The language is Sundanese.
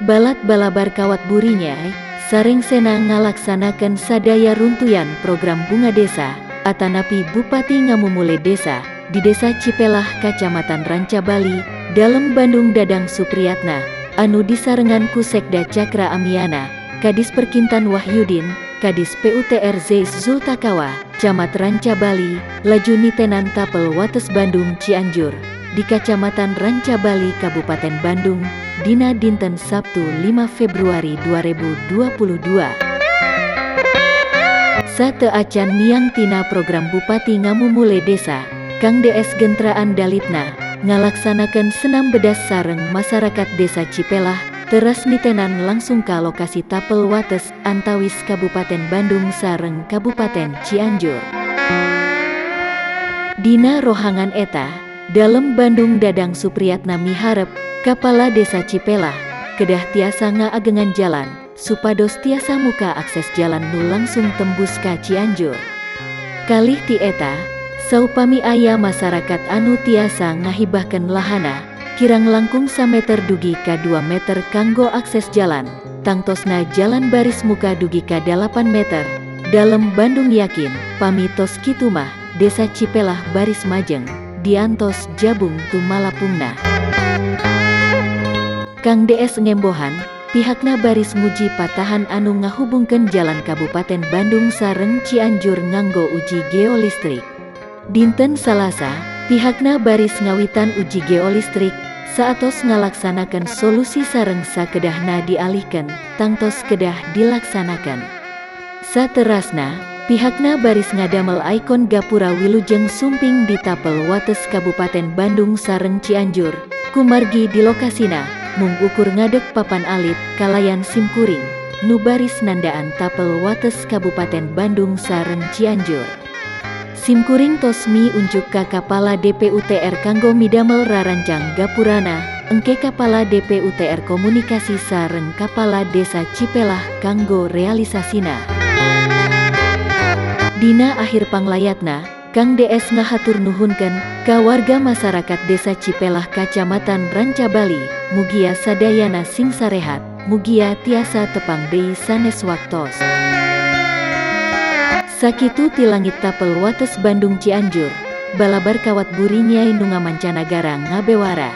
Balat balabar kawat burinyai, sarengsena ngalaksanakeun sadaya runtuyan program Bunga Desa, atanapi Bupati Ngamumule Desa, di Desa Cipelah Kacamatan Rancabali, Dalem Bandung Dadang Supriyatna, anu disarengan ku Sekda Cakra Amiana, Kadis Perkintan Wahyudin, Kadis PUTR Zeis Zultakawa, Camat Rancabali, laju nitenan tapel Wates Bandung Cianjur, di Kacamatan Rancabali Kabupaten Bandung, dina dinten Sabtu 5 Februari 2022. Sateuacan miang tina program Bupati Ngamumule Desa, Kang DS Gentraan Dalitna, ngalaksanakeun senam bedas sareng masyarakat Desa Cipelah, teras nitenan langsung ka lokasi tapel Wates, antawis Kabupaten Bandung sareng Kabupaten Cianjur. Dina rohangan eta, Dalem Bandung Dadang Supriyatna miharep, Kepala Desa Cipelah, kedah tiasa ngaagengan jalan, supados tiasa muka akses jalan nu langsung tembus ka Cianjur. Kalih ti eta, saupami aya masyarakat anu tiasa ngahibahkeun lahana, kirang langkung sameter dugi ka 2 meter kanggo akses jalan, tangtosna jalan baris muka dugi ka 8 meter. Dalem Bandung yakin, pami tos kitu mah, Desa Cipelah baris majeng, diantos jabung tumalapungna. Kang DS ngembohan, pihakna baris muji patahan anu ngahubungkeun jalan Kabupaten Bandung sareng Cianjur nganggo uji geolistrik. Dinten Salasa, pihakna baris ngawitan uji geolistrik, saatos ngalaksanakeun solusi sareng sakedahna dialihkeun, tangtos kedah dilaksanakeun. Saterasna, pihakna baris ngadamel ikon Gapura Wilujeng Sumping di tapel Wates Kabupaten Bandung sareng Cianjur, kumargi di lokasina, mung ukur ngadeg papan alit, kalayan simkuring, nu baris nandaan tapel Wates Kabupaten Bandung sareng Cianjur. Simkuring tos miunjuk ka Kapala DPUTR kanggo midamel rarancang gapurana, engke Kapala DPUTR komunikasi sareng Kapala Desa Cipelah kanggo realisasina. Dina akhir panglayatna, Kang DS ngahatur nuhunkeun ka warga masyarakat Desa Cipelah Kacamatan Rancabali, mugia sadayana sing sarehat, mugia tiasa tepang deui sanes waktos. Sakitu ti langit tapel Wates Bandung Cianjur, balabar kawat burinyai nu ngamancanagara ngabewara.